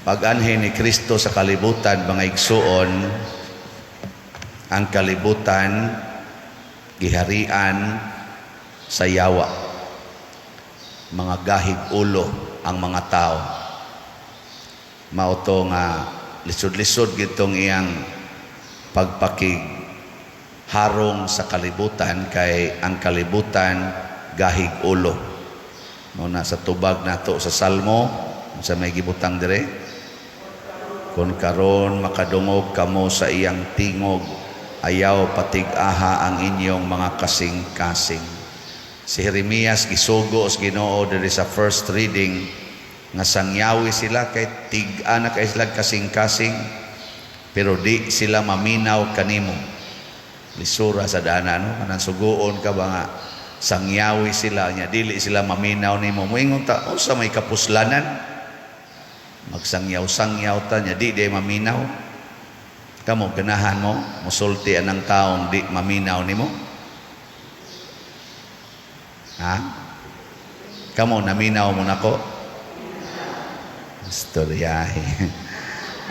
Pag-anhi ni Kristo sa kalibutan, mga igsuon, ang kalibutan giharian sa yawa. Mga gahig ulo ang mga tao. Mao to nga lisod-lisod gitong iyang pagpakig harong sa kalibutan kay ang kalibutan gahig ulo. Mao na sa tubag nato sa Salmo, sa may gibutang dire, "Kung karon makadungog kamo sa iyang tingog, ayaw patig-aha ang inyong mga kasing-kasing." Si Jeremias gisugo sa Ginoo diri sa first reading nga sangyawi sila kay tig-a na kay sila kasing-kasing, pero di sila maminaw kanimo. Lisura sa dana, no? Kanang suguon ka ba nga sangyawi sila nya dili sila maminaw nimo. Moingon ta, unsa may kapuslanan? Magsangyaw-sangyaw ta nya di di maminaw. Kamo, ganahan mo musulti anang taong di maminaw nimo? Ha? Kamo, naminaw mo nako? Istoryahe.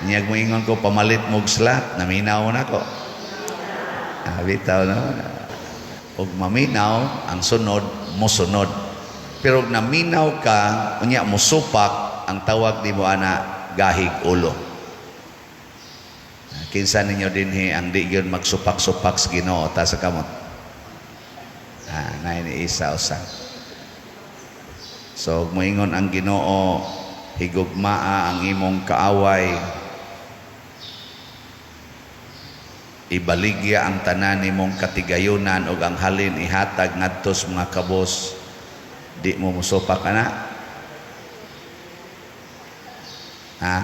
Niyag moingon ko pamalit mo og slot, naminaw mo nako? Ah, bitaw, no? Og maminaw, ang sunod, musunod. Pero og naminaw ka, unya musupak, ang tawag nimo ana gahig ulo. Kinsa ninyo dinhi ang di gyud magsupak-supak sa Ginoo? Taas sa kamot. Ah, naay ni isa usa. So moingon ang Ginoo, higugmaa ang imong kaaway, ibaligya ang tanan nimong katigayunan ug ang halin ihatag ngadto sa mga kabos, di mo musupak ana? Ha?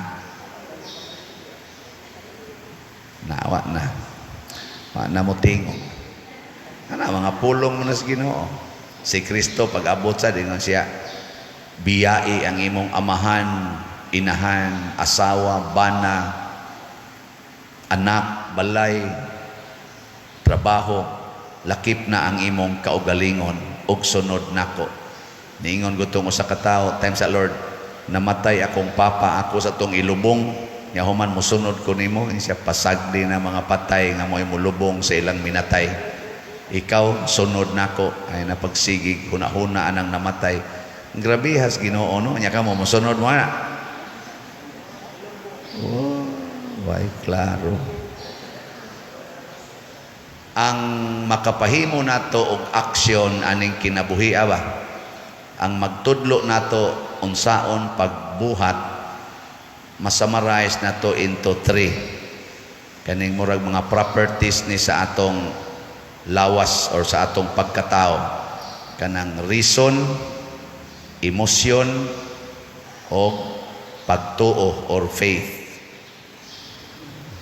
Nawa na. Wa na mo tingog. Ana mga pulong mo na sa Ginoo. Si Kristo pag abot sa dingon siya, biyai ang imong amahan, inahan, asawa, bana, anak, balay, trabaho, lakip na ang imong kaugalingon ug sunod nako. Niingon gutong usa ka tawo time sa Lord, namatay akong papa, ako sa tong ilubong, nya human mosunod ko nimo. Siya, pasagdi na mga patay nga mo'y molubong sa ilang minatay. Ikaw, sunod nako. Ay napagsigig huna-huna anang namatay. Grabehas Ginoo, no? Nya kamo, mosunod mo na? Oh, why klaro. Ang makapahimo nato og aksyon aning kinabuhi ba? Ang magtudlo nato unsaon pagbuhat, masummarize nato into three. Kaning murag mga properties ni sa atong lawas or sa atong pagkatao. Kanang reason, emosyon, o pagtuo or faith.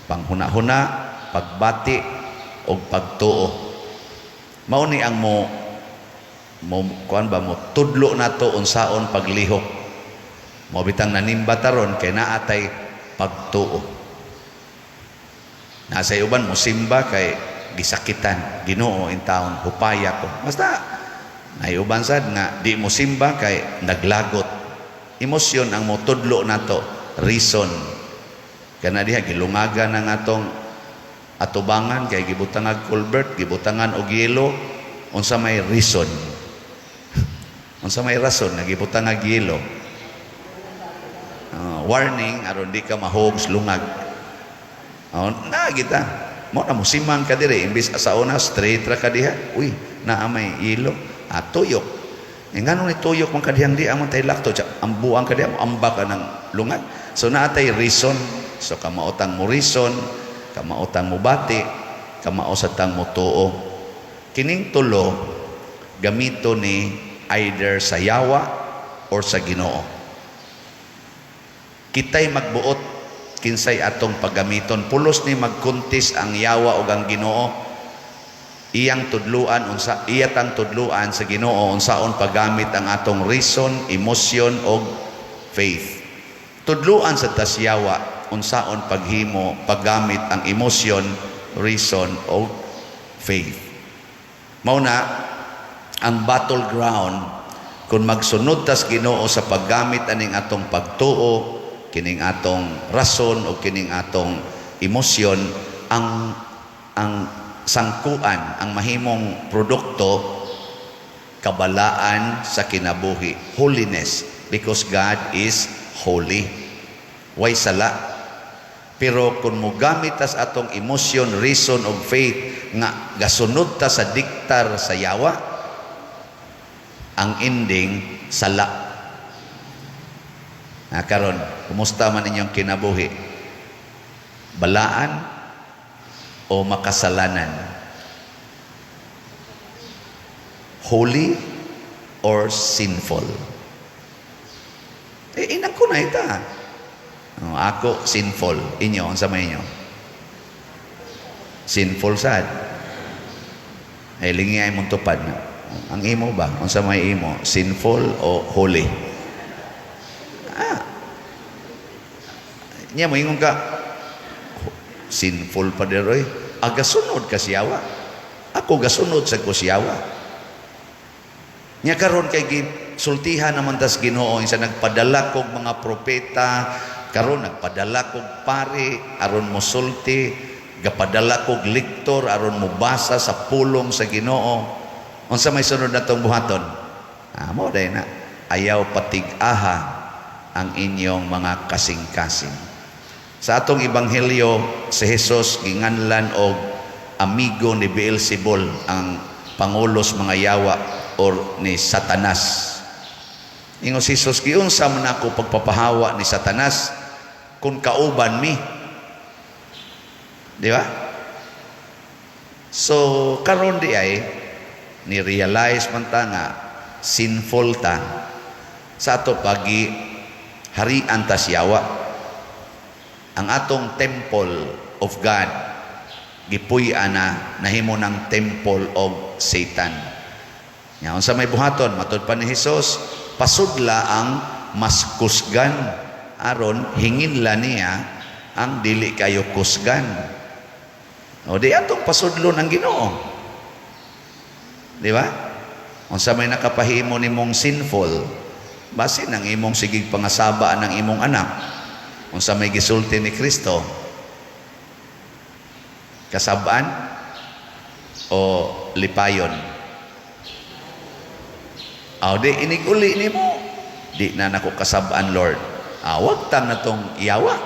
Panghuna-huna, pagbati, o pagtuo. Mao ni ang mo kuan ba, mo tudlo nato unsaon paglihok. Mo bitang nanimba taron kay naa tay pagtuo. Nasa uban mo simba kay gisakitan, Ginoo in taon hupaya ko. Basta nay uban sad nga di mo simba kay naglagot. Emosyon ang motudlo nato, reason. Kana diha gilungagan ang atong atubangan kay gibutangan culvert, gibutangan og yelo, unsa may reason? Unsa may rason nga gibutangan yelo? Warning aron di ka mahog lungag. Oh, na kita. Mo na musimang ka dire imbis sa una straight ra ka diha. Uy, naa may yelo. Ah, tuyok. Eh, ngano ni tuyok man kadihang di amon tay lakto, ang buang ka diha mo amba ka ng lungag. So naa tay reason. So kamaotang mo reason, kamaotang mo bati, kamao sa tang mo tuo. Kining tulo gamito ni either sa yawa or sa Ginoo. Kitay magbuot kinsay atong paggamiton. Pulos ni magkuntis ang yawa ug ang Ginoo. Iyang tudluan unsa, iya tang tudluan sa Ginoo unsaon paggamit ang atong reason, emotion og faith. Tudluan sa tas yawa unsaon paghimo paggamit ang emotion, reason og faith. Mao na ang battleground kung magsunod tas Ginoo sa paggamit aning atong pagtuo. Kining atong rason o kining atong emosyon, ang sangkuan, ang mahimong produkto, kabalaan sa kinabuhi, holiness, because God is holy, way sala. Pero kung mogamit tas atong emosyon, reason ug faith nga gasunod ta sa diktar sa yawa, ang ending, sala na. Karon, kumusta man inyong kinabuhi? Balaan o makasalanan? Holy or sinful? Eh, inang ko na ita. Oh, ako, sinful. Inyo, unsa may inyo? Sinful sad. Ay, lingi ay mong tupad na. Ang imo ba? Unsa may imo? Sinful o holy? Ah. Nya mo ingon ka, sinful pa diroy. Aga sunod ka siyawa. Ako gasunod sa ko siyawa. Nya karon kay sultihan naman tas Ginoo sa nagpadala kog mga propeta, karon nagpadala kog pari aron mosulti, gapadala kog lektor aron mobasa sa pulong sa Ginoo. Unsa may sunod natong buhaton? Ah, mo day na. Ayaw patig-aha ang inyong mga kasing-kasing. Sa atong ebanghelyo, si Jesus ginganlan og amigo ni Beelzebul, ang pangulos mga yawa, or ni Satanas. Ingon si Jesus, "Giunsa man ako pagpapahawa ni Satanas kung kauban mi?" Di ba? So karon di ay ni realize man ta nga sinful ta sa ato pagi harian ta siyawa. Ang atong temple of God gipuy-an na, nahimo ng temple of Satan. Nya unsa may buhaton? Matud pa ni Jesus, pasudla ang mas kusgan aron hinginla niya ang dili kayo kusgan. O di atong pasudlon ang Ginoo. Di ba? Unsa may nakapahimo nimong sinful? Basin ang imong sigig pangasaba ng imong anak. Unsa may gisulti ni Kristo? Kasabaan o lipayon? Aw di inig-uli nimo. "Di na nako kasabaan, Lord." Ah, wag tang natong iyawa.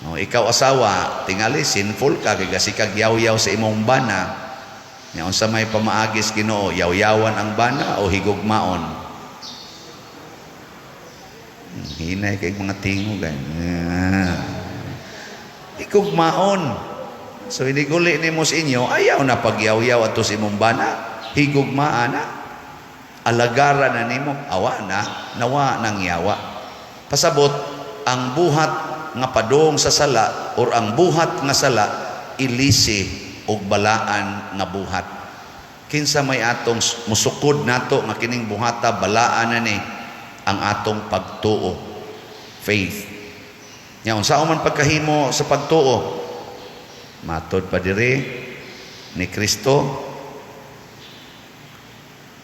No, ikaw asawa, tingali sinful ka kay gasikag yaw-yaw sa imong bana. Nya unsa may pamaagis Ginoo, yaw-yawan ang bana o higugmaon? Hinay kay mga tingog ay. Ah. Higugmaon. So iniguli nimo sa inyo, ayaw na pagyaw-yaw ato sa imong bana, higugmaan na. Alagara na nimo, awa na, nawa nang yawa. Pasabot, ang buhat nga padung sa sala or ang buhat nga sala ilisi og balaan nga buhat. Kinsa may atong musukod nato nga kining buhata balaan na ni? Ang atong pagtuo, faith. Nya unsa man pagkahimo sa pagtuo? Matod pa diri ni Kristo,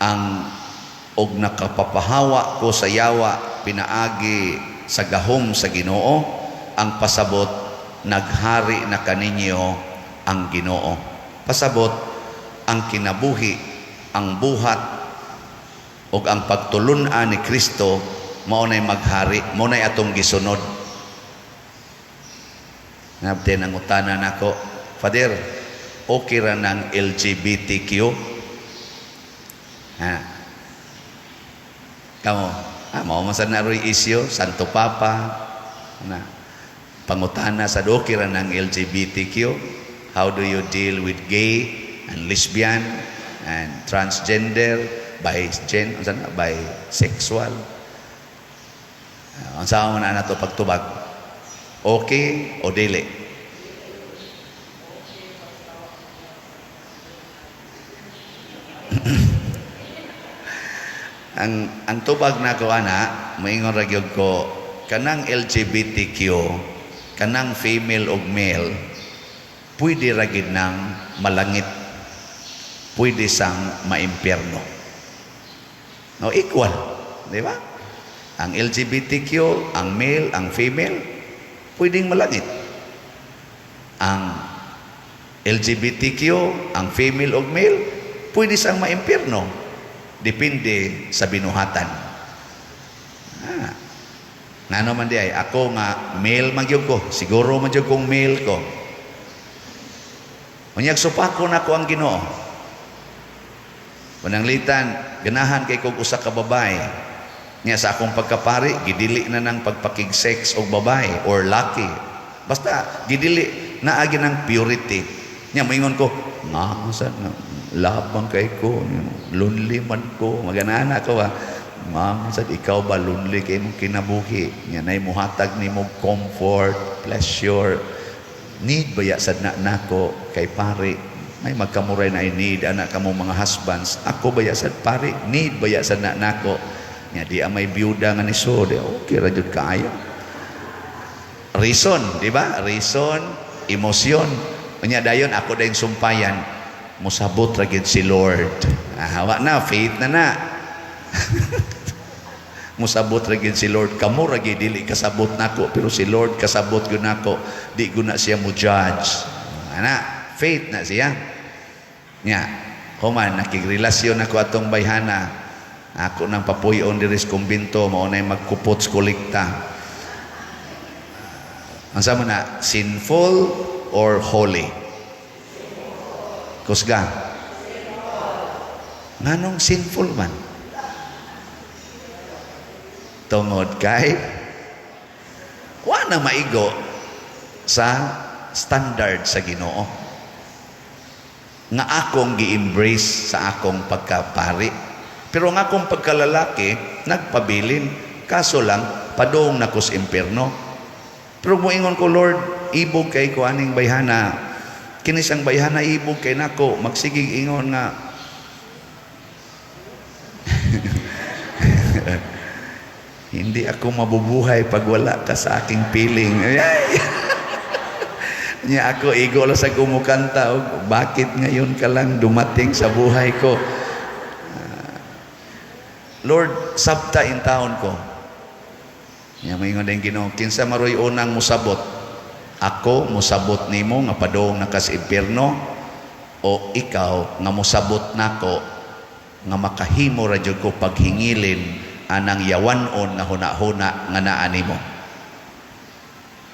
ang og nakapapahawa ko sa yawa pinaagi sa gahom sa Ginoo, ang pasabot naghari na kaninyo ang Ginoo. Pasabot, ang kinabuhi, ang buhat ug ang pagtulun-an ni Kristo mao nay maghari, mao nay atong gisunod. Nabte nangutana nako, "Father, okay ra ng LGBTQ?" Ha? Kamo, ah, mao man sa naroy issue, Santo Papa, na pangutana sa, okay ra ng LGBTQ? How do you deal with gay and lesbian and transgender, bi-gen, unsa na, bisexual? Unsa man na nato pagtubag? Okay o dili? Ang tubag nako ana, moingon ra gyud ko, kanang LGBTQ, kanang female ug male, pwede ra gid nang malangit, pwede sang maimpyerno. No, equal, di ba? Ang LGBTQ, ang male, ang female, pwedeng malangit. Ang LGBTQ, ang female o male, pwede siyang maimpirno. Depende sa binuhatan. Ah. Ngano man di ay, ako nga male man gyud ko, siguro man gyud kong male ko. Unyag supakon ako ang Ginoo. Pananglitan, ganahan kay kog usa ka babae. Nya sa akong pagkapari, gidili na ng pagpakig-sex og babae or laki. Basta gidili naagi ng purity. Nya moingon ko, nga sa love man kay ko, lonely man ko, maganana ko ba. Ma'am, sad ikaw ba lonely kay imong kinabuhi? Nya nay muhatag nimo comfort, pleasure. Need ba ya sad na nako kay pare? May magkamuray na I need anak kamo mga husbands. Ako ba ya sad pare? Need ba ya sad na nako? Nya di may byuda nga ni so, di okay ra jud kaayo. Reason, di ba? Reason, emosyon. Unya dayon ako dayon sumpayan, musabot ra gyud si Lord. Ah, wa na faith na na. Musabot ra gyud si Lord. Kamo ra gyud dili kasabot nako, pero si Lord kasabot gyud nako. Di gyud na siya mo judge. Ana, faith na siya. Nya, human nakigrelasyon ako atong bayhana. Ako nang papuy-on diri sa kumbento, mao nay magkupot sa kolekta. Ang sama na, sinful or holy? Kusga. Nganong sinful man? Tungod kay wa na maigo sa standard sa Ginoo nga akong gi-embrace sa akong pagkapari. Pero ang akong pagkalalaki, nagpabilin. Kaso lang, padung na ko sa impierno. Pero moingon ko, "Lord, ibog kay ko aning bayhana. Kini siyang bayhana, ibog kay nako." Magsigig ingon nga, "Hindi ako mabubuhay pag wala ka sa aking piling." Ay! Nya ako, igo lang sa kumukanta, og, "Bakit ngayon ka lang dumating sa buhay ko?" Ah, Lord, sabta in taon ko. Nya moingon din Ginoo, "Kinsa maroy unang musabot? Ako musabot nimo nga padung na ka sa impierno o ikaw nga musabot nako nga makahimo ra jud ko paghingilin anang yawanon nga huna-huna nga naa nimo?"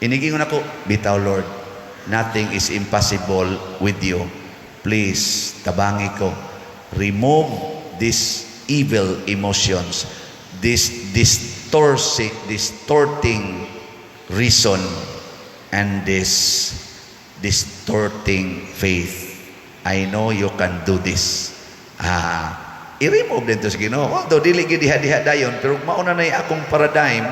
Inigingon ako, "Bitaw Lord, nothing is impossible with you. Please, tabangi ko. Remove these evil emotions, this distorting reason, and this distorting faith. I know you can do this." Ah, i-remove din to sa Ginoo. Although dili gyud diha-diha dayon, pero mauna na akong paradigm.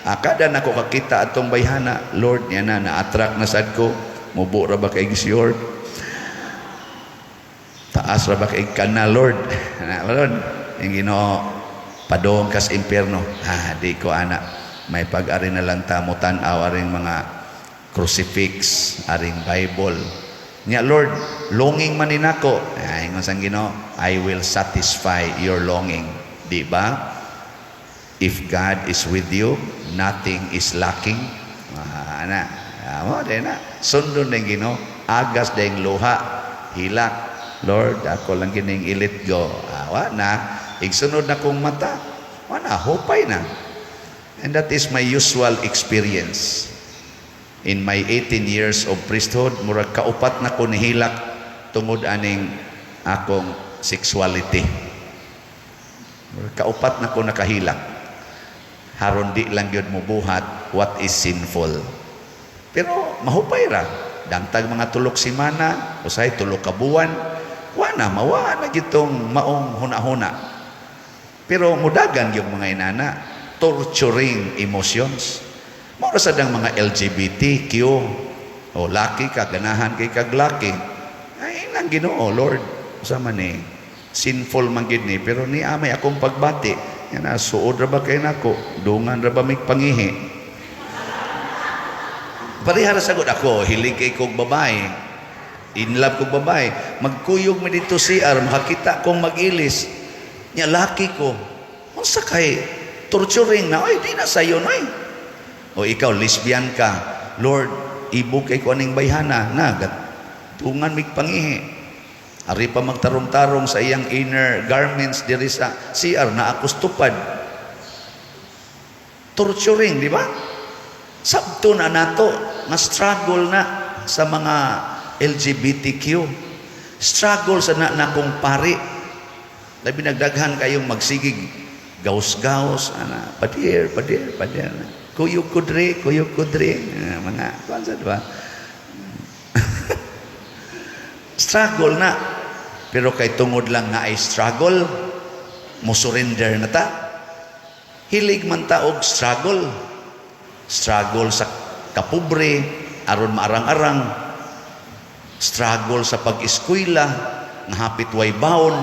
Ah, kada nako kakita atong bayhana, Lord, niya na na-attract na sad ko. Mubo ra ba kay sure? Taas ra ba kay kana, Lord? Na, Lord, yung Ginoo, "Padong kas impierno." Ah, di ko ana. May pag-ari na lang ta mo tan-aw aring mga crucifix, aring Bible. Nya Lord, longing man ni nako. Ay, ingon sang Ginoo, "I will satisfy your longing." Di ba? If God is with you, nothing is lacking. Ah, ana. Ah, mo di na. Sundon din Ginoo, agas ding luha, hilak. "Lord, ako lang kining i-let go." Ah, wa na. Igsunod na kong mata. Wa na, hupay na. And that is my usual experience. In my 18 years of priesthood, murag kaupat na ko nihilak tungod aning akong sexuality. Murag kaupat na ko nakahilak. Haron di lang gyud mo buhat what is sinful. Pero mahupay ra. Dangtag mga tulok semana, usahay tulok ka buwan, wa na, mawa na gitong maong huna-huna. Pero mudagan yung mga inana, torturing emotions. Mao ra sad ang mga LGBTQ. O laki ka, ganahan kay kag laki. Ay nang Ginoo, "Lord, usa man ni sinful man gid ni, pero ni amay akong pagbati. Yan na, suod ra ba kay nako, dungan ra ba mig pangihi?" Pareha ra sagod ako, hilig kay kog babae. In love kog babae. Magkuyog mi dito CR, makakita kong mag-ilis. Nya laki ko. Unsa kay Torturing na, oy, di na sayo na eh. O ikaw, lesbian ka, "Lord, ibog kay ko aning bayhana," na, tungan mig pangihi. Ari pa magtarong-tarong sa iyang inner garments diri sa CR na akos tupad. Torturing, di ba? Sabto na nato nga struggle na sa mga LGBTQ. Struggle sa na nakong pari. Labi nagdaghan kayong magsigig gaus-gaus, ana, padir, padir, padir. Kuyog kudri, kuyog kudri. Ah, mga, kuan sa, di ba? Struggle na. Pero kay tungod lang nga ay struggle, mo surrender na ta. Hilig man ta og struggle. Struggle sa kapobre, aron maarang-arang. Struggle sa pag-eskwela, nga hapit way baon.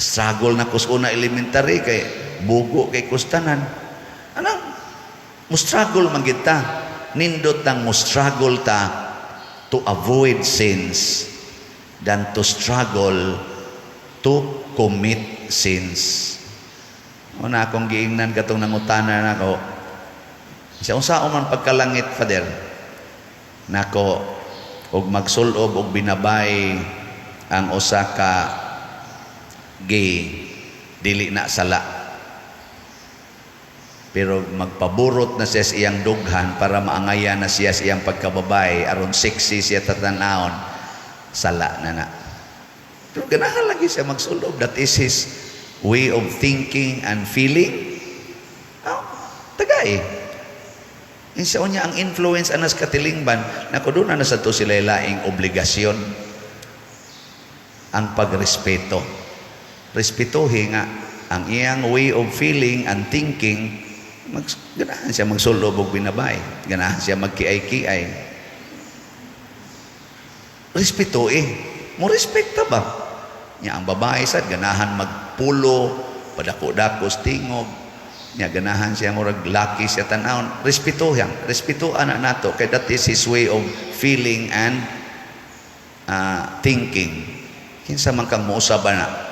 Struggle na kus una elementary kay bugo kay kustanan. Anang mo struggle man gid ta. Nindot nang mo struggle ta to avoid sins than to struggle to commit sins. Una akong giingnan katong nangutana nako. Siya, "Unsa man pagkalangit, Father?" Nako, og magsulob og binabay ang usa ka gay, dili na sala. Pero magpaburot na siya sa iyang dughan para maangayan na siya sa iyang pagkababay aron sexy siya tatanawon, sala na na. Pero ganahan lagi siya magsulob. That is his way of thinking and feeling. Oh, tagay. Insa niya ang influence anas katilingban, nako, doon na sa to sila laing obligasyon ang pagrespeto. Respetuhin nga ang iyang way of feeling and thinking. Ganahan siya magsulob og binabay, ganahan siya magkiay-kiay. Respeto eh. Mo respekta ba? Nya ang babae sad ganahan magpulo, padako-dako sa tingog. Nya ganahan siya murag laki siya tan-awon. Respeto yang, respeto ana nato kay that is his way of feeling and thinking. Kinsa man kang mousab na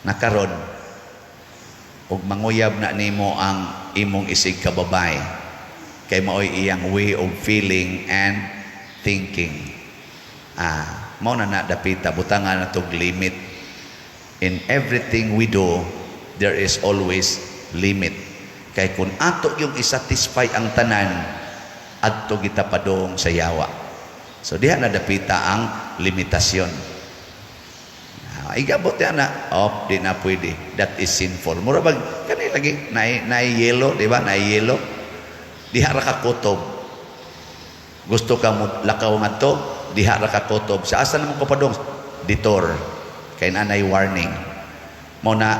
nakaron og manguyab na nimo ang imong isig ka babae kay maoy iyang way of feeling and thinking. Ah, mao na na dapita butangan na tog limit. In everything we do, there is always limit. Kay kung ato yung isatisfy ang tanan, adto kita padung sa yawa. So diha na dapita ang limitasyon. Ah, igabot yan na, oh, di na pwede. That is sinful. Mura bag, kani lagi, na yelo, di ba? Na yelo. Diha ra ka kutob. Gusto ka mo lakaw nga to, diha ra ka kutob. Sa asa naman ko padong? Detour. Kay nanay warning. Mo na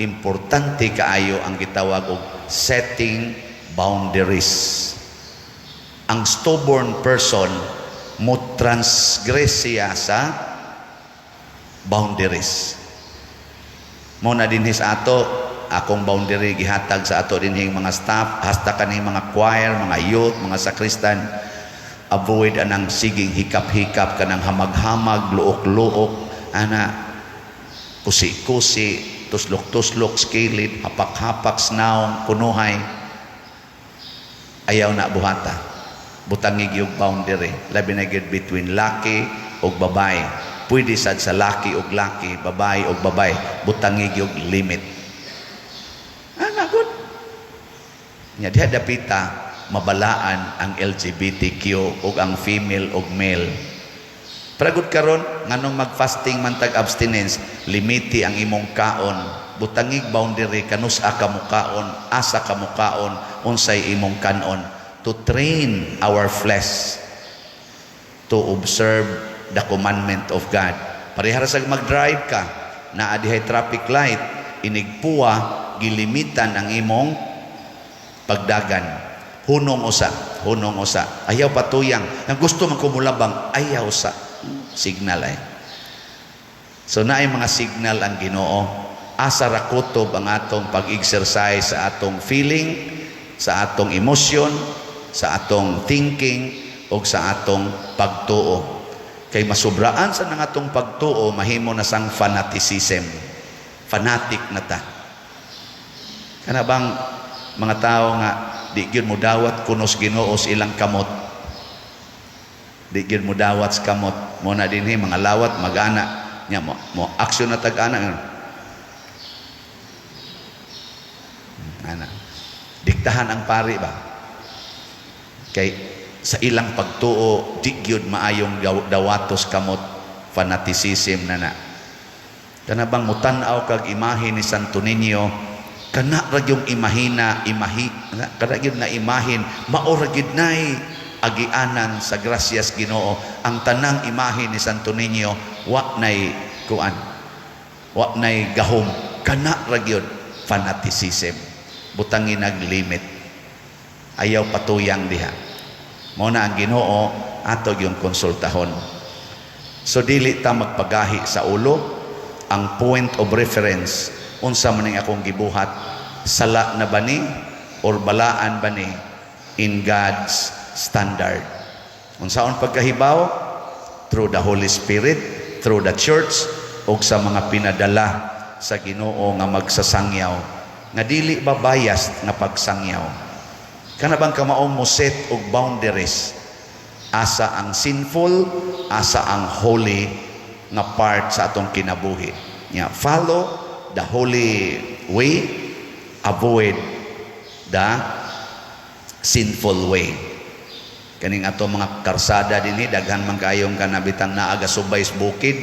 importante kaayo ang gitawag og setting boundaries. Ang stubborn person mo transgress siya sa boundaries. Mo na dinhi sa ato, akong boundary gihatag sa ato dinhing mga staff, hasta kaning mga choir, mga youth, mga sakristan, avoid anang siging hikap-hikap, kanang hamag-hamag, luok-luok, ana, kusi-kusi, tuslok-tuslok, skilid, hapak-hapak, snaong, kunuhay. Ayaw na buhata. Butangig yung boundary. Labi na gyud between laki ug babae. Pwede sad sa laki ug laki, babae ug babae. Butangig yung limit. Ah, good. Nya diha dapita mabalaan ang LGBTQ ug ang female ug male. Pragod karon, nganong mag-fasting man tag abstinence, limiti ang imong kaon, butangig boundary kanus-a ka mukaon, asa ka mukaon, unsay imong kanon, to train our flesh to observe the commandment of God. Parehara sa mag-drive ka, naa dihay traffic light, inigpuwa, gilimitan ang imong pagdagan. Hunong usa, hunong usa. Ayaw patuyang. Ang gusto man kumulabang, ayaw sa signal ay. So naay mga signal ang Ginoo. Asa ra kutob ang atong pag-exercise sa atong feeling, sa atong emosyon, sa atong thinking o sa atong pagtuo. Kay masubraan sa nang atong pagtuo, mahimo na sang fanaticism. Fanatic na ta. Kana bang mga tao nga di gyud mo dawat kunos Ginoo sa ilang kamot, di gyud mo dawat sa kamot mo na dinhi, mga lawat magana nya mo aksyon na tag-ana, ana diktahan ang pari ba, kay sa ilang pagtuo di gyud maayong dawatos kamot, fanaticism na na. Kana bang mutan-aw kag imahe ni Santo Niño, kana ra yung imahina imahi, kana gyud nga imahin, mao ra gyud nay agianan sa grasyas Ginoo. Ang tanang imahe ni Santo Niño wa nay kuan, wa nay gahom, kana ra gyud fanaticism. Butangin nag limit, ayaw patuyang diha. Mao na ang Ginoo ato yung konsultahon. So dili ta magpagahi sa ulo. Ang point of reference, unsa man ning akong gibuhat, sala na ba ni or balaan ba ni in God's standard? Unsaon pagkahibaw? Through the Holy Spirit, through the church, ug sa mga pinadala sa Ginoo nga magsasangyaw nga dili ba biased nga pagsangyaw. Kana bang kamaong mo set og boundaries, asa ang sinful, asa ang holy nga part sa atong kinabuhi nya. Follow the holy way, avoid the sinful way. Kaning ato mga karsada dinhi, daghan man kayong kanabitang naa subay sa bukid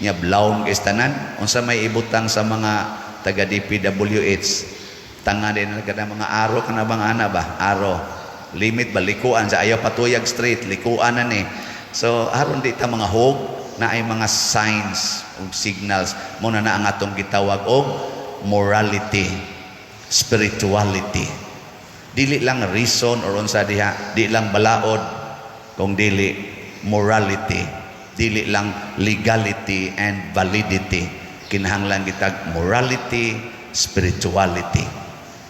nya, blawon kay tanan. Unsa may ibutang sa mga taga DPWH, tanga din na kada mga aro, kana bang ana ba, aro limit ba, likuan sa ayaw patuyag street, likuan na ni. So aron di ta mga hog na ay mga signs ug signals mo na na ang atong gitawag og morality, spirituality. Dili lang reason or unsa diha, di lang balaod, kung dili morality, dili lang legality and validity. Kinahanglan kitag morality, spirituality,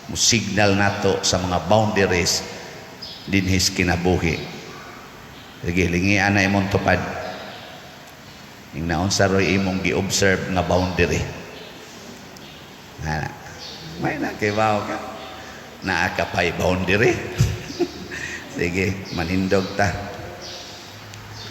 mo signal nato sa mga boundaries dinhis kinabuhi. Sige, lingian na imong tupad. Ing naunsa ro'y imong gi-observe nga boundary na may nakibaw ka, naa ka pa'y boundary. Sige, manindog ta.